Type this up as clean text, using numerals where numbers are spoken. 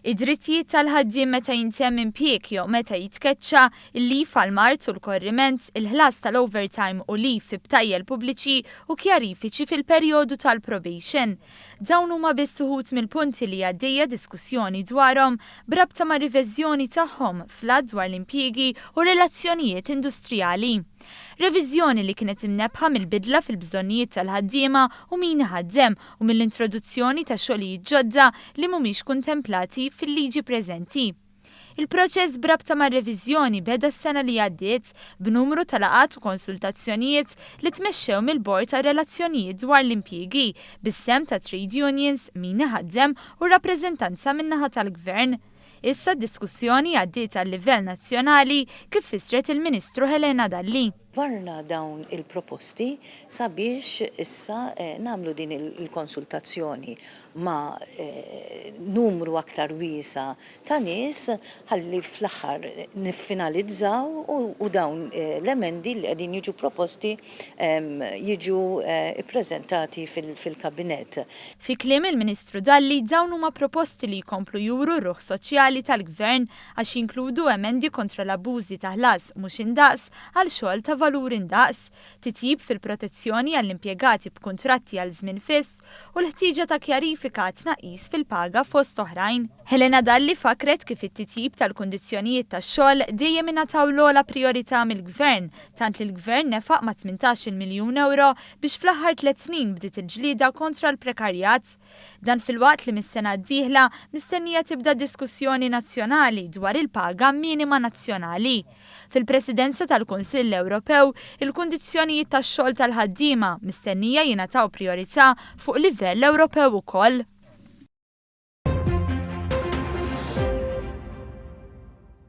Id-drittijiet tal-ħaddiem meta jintemm impjieg jew meta jitkeċċa, il-leave għall-mard u l-korriment, il-ħlas tal-overtime u leave fi btajjel pubbliċi u kjarifiċi fil-perjodu tal-probation. Dawn huma biss uħud mill-punti li għaddejja diskussjoni dwarhom b'rabta mar-riveżjoni tagħhom fl-Att dwar l-Impjiegi u r-Relazzjonijiet Industrijali. Reviżjoni li kienet imnebbħa mill-bidla fil-bżonnijiet tal-ħaddiema u min iħaddem u mill-introduzzjoni ta' xogħlijiet ġodda li mhumiex kuntemplati fil-liġi preżenti. Il-proċess b'rabta mar-reviżjoni beda s-sena li għaddiet b'numru ta' laqgħat u konsultazzjonijiet li tmexxew mill-Bord għar-Relazzjonijiet dwar l-Impjiegi bis-sehem ta' trade unions, min iħaddem u rappreżentanza min-naħa tal-Gvern. Issa d-diskussjoni għaddiet għal-livell nazzjonali kif fissret il-Ministru Helena Dalli. Dwarna dawn il-proposti sabiex issa nagħmlu din il-konsultazzjoni ma' numru aktar wiesa' ta' nies ħalli fl-aħħar niffinalizzaw u dawn l-emendi li qegħdin jiġu proposti jiġu ppreżentati fil-Kabinett. Fi kliem il-Ministru Dalli, dawn huma proposti li jkomplu juru r-ruħ soċjali tal-Gvern għax jinkludu emendi kontra l-abbużi ta' ħlas mhux indaqs għal xogħol ta' valur indaqs, titjib fil-protezzjoni għall-impjegati b'kuntratti għal żmien fiss u l-ħtieġa ta' kjarifika għat-tnaqqis fil-paga fost oħrajn. Helena Dalli fakkret kif it-titjib tal-kundizzjonijiet tax-xogħol dejjem ingħataw l-ogħla prijorità mill-Gvern tant li l-Gvern nefaq mat-18-il miljun ewro biex fl-aħħar tlett snin bdiet il-ġlieda kontra l-prekarjat. Dan filwaqt li mis-sena d-dieħla mistennija tibda diskussjoni nazzjonali dwar il-paga minima nazzjonali. Fil-Presidenza tal-Kunsill Ewropew, il-kundizzjonijiet tax-xogħol tal-ħaddiema mistennija jingħataw prijorità fuq livell Ewropew ukoll.